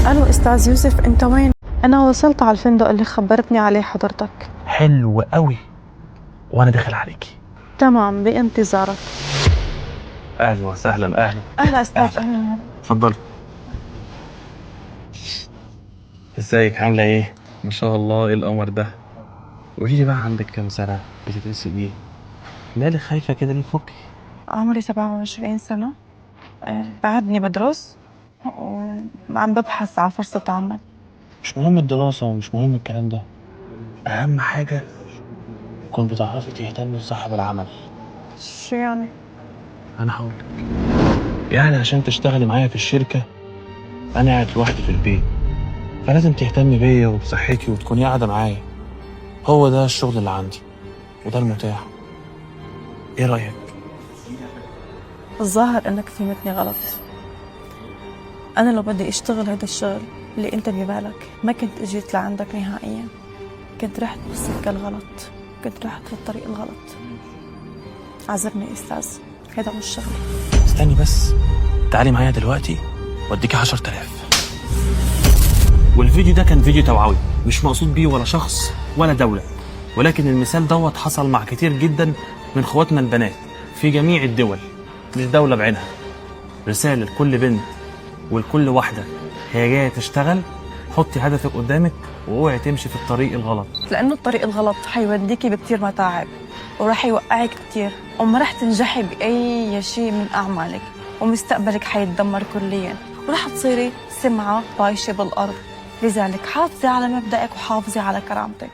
الو استاذ يوسف، انت وين؟ انا وصلت على الفندق اللي خبرتني عليه حضرتك. حلو قوي، وانا داخل عليكي. تمام، بانتظارك. اهلا وسهلا. اهلا. اهلا استاذ، اهلا. اتفضلي. ازيك، عامله ايه؟ ما شاء الله، ايه القمر ده؟ قولي لي بقى، عندك كام سنه؟ بتدرسي ايه؟ مالك خايفة كده ليه؟ فكي. عمري 27 سنة، بعدني بدرس وعم ببحث على فرصة عمل. مش مهم الدراسة ومش مهم الكلام ده، اهم حاجة تكون بتعرفي تهتمي بصاحب العمل. شو يعني؟ انا هقولك، يعني عشان تشتغلي معايا في الشركة، انا قاعد لوحدي في البيت، فلازم تهتمي بيا وبصحتي وتكوني قاعدة معايا. هو ده الشغل اللي عندي وده المتاح. ايه رايك؟ الظاهر انك فهمتني غلط. انا لو بدي اشتغل هذا الشغل اللي انت ببالك ما كنت اجيت لعندك نهائيا، كنت رحت بالسكة الغلط، كنت رحت في الطريق الغلط. عذرني استاذ، هذا مش شغلي. استني بس، تعالي معايا دلوقتي واديكي 10000. والفيديو ده كان فيديو توعوي، مش مقصود بيه ولا شخص ولا دولة، ولكن المثال دوت حصل مع كتير جدا من اخواتنا البنات في جميع الدول، مش دولة بعينها. رسالة لكل بنت ولكل واحدة هي جاية تشتغل: حطي هدفك قدامك واوعي تمشي في الطريق الغلط. لانه الطريق الغلط حيوديكي بكتير متاعب وراح يوقعك كتير، وما راح تنجحي باي شيء من اعمالك، ومستقبلك حيتدمر كليا، وراح تصيري سمعة طايشة بالارض. لذلك حافظي على مبدأك وحافظي على كرامتك.